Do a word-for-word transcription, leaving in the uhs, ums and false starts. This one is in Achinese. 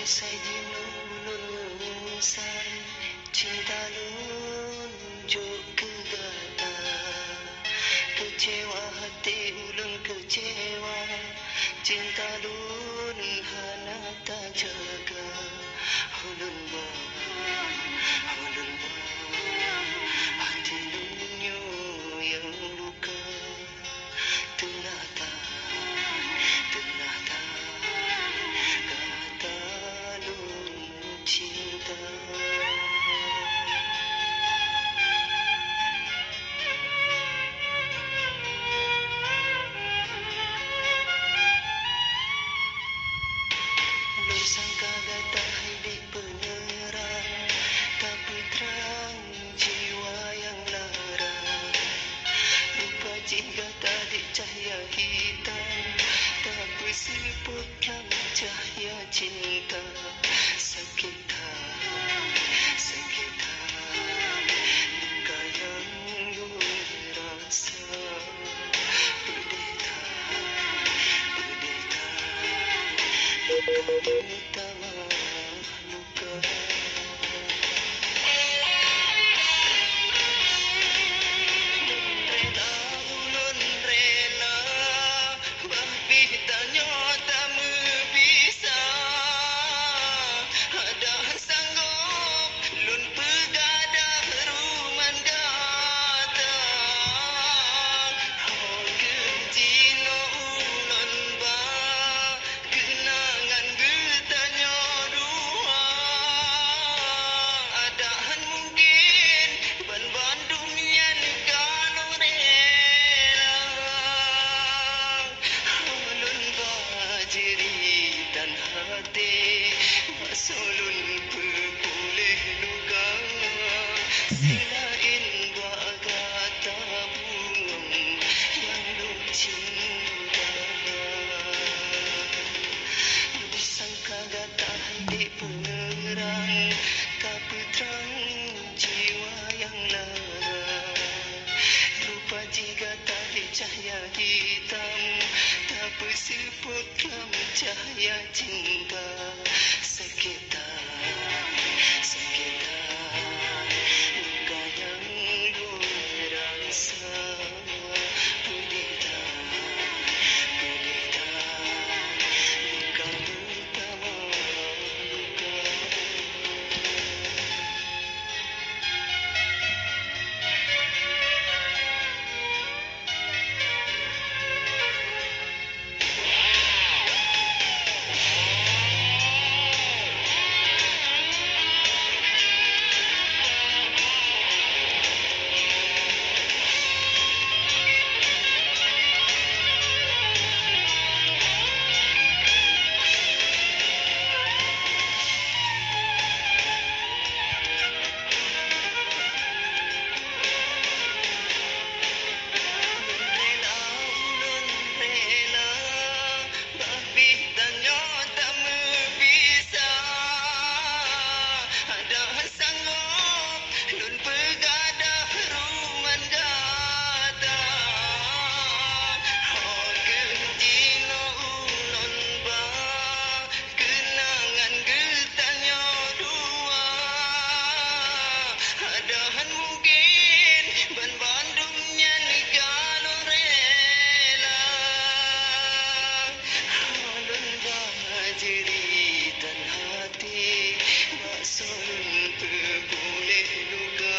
Sai jinoe ulôn meunyeusai, cinta lôn jok keu gata. Keucewa até ulôn keucewa, cinta lôn hana tajaga. Ulôn ba, ulôn ba, até lôn nyoe nyang luka. Teungoh that, teungoh that, gata lôn cinta. Lôn sangka gata hai di peuneurang, tapeutrang jiwa nyang lara. Rupa jih gata di cahya hitam, tapeuseupôt lam cahya cinta. Sakét that, sakét that, luka nyang lôn rasa. Peudeh that, peudeh that, luka meutamah luka. Lôn rela, ulôn rela, bah pih tanyoe tameupisah. Adak sanggob lôn peugadah ruman gata. Ho kheueh jinoe ulôn ba keunangan geutanyoe dua. Adak han mungken banmandum nyan ka lôn rela. Ulôn ba jeuritan até, bak soe lôn peupuléh luka. Seulaén bak gata bunoe nyang lôn cinta. Lôn sangka gata hai di peuneurang, tapeutrang jiwa nyang lara. Rupa jih gata di cahya hitam, tapeuseupôt lam cahya cinta. Sakét that, sakét that, luka nyang lôn rasa. Peudeh that, peudeh that, luka meutamah luka. Rela, ulôn rela, bah pih tanyoe tameupisah. Adak sanggob lôn peugadah ruman gata. Ho kheueh jinoe ulôn ba keunangan geutanyoe dua. Adak han mungken banmandum nyan ka lôn rela. Ulôn ba jeuritan até, bak soe lôn peupuléh luka.